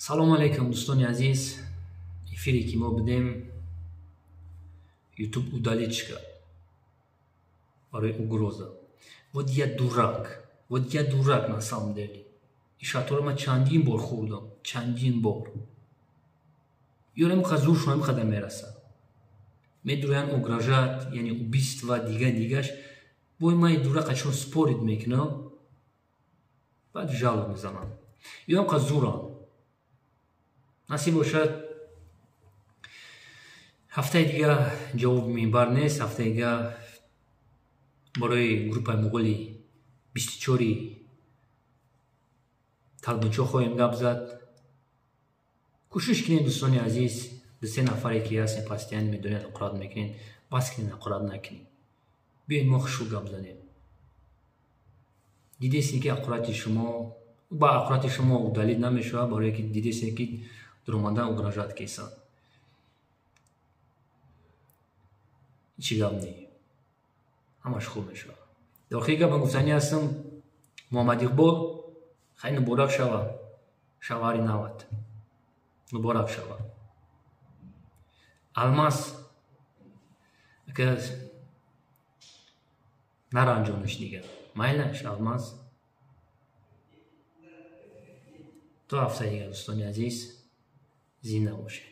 Салому алейкум, дӯстони азиз. Эфире ки мо будем, Ютуб удалить кард барои угроза. Вот я дурак, вот я дурак на самом деле. Ишаторо ман чандин бор хӯрдам, чандин бор. Ёрам зуршон ҳамқадар мерасад. Медураянд угрожать, яъне убийство, дига дигаш. Бой ман дурака чун спорить мекунам, баъд жалоб мезанам. Ё ҳамқа зурам. Насиб бошад, ҳафтаи дига ҷавоби минбар нест, ҳафтаи дига барои группаи муғули 24 талбунчо хоҳем гап зад. Кӯшиш кунед, дӯстони азиз, ду-се нафаре ки ҳастем, постоянно медонед, ақурат мекунед, бас кунед, ақурат накунед. Биёед, мо хушрӯ гап занем. Дидесем, ки ақурати шумо ба ақурати шумо удалить намешавад, барое ки дидесем, ки дуромадан угрожать кесанд. Чӣ гап не, ҳамаш хуб мешавад. Дар охири гап ман гуфтанӣ ҳастам: Муҳаммад Иқбол, хайр, муборак шава, шавҳари нават муборак шава. Алмаз ака, наранҷониш дигар, майлаш, Алмаз. То ҳафтаи дигар, дӯстони азиз, зинда бошед.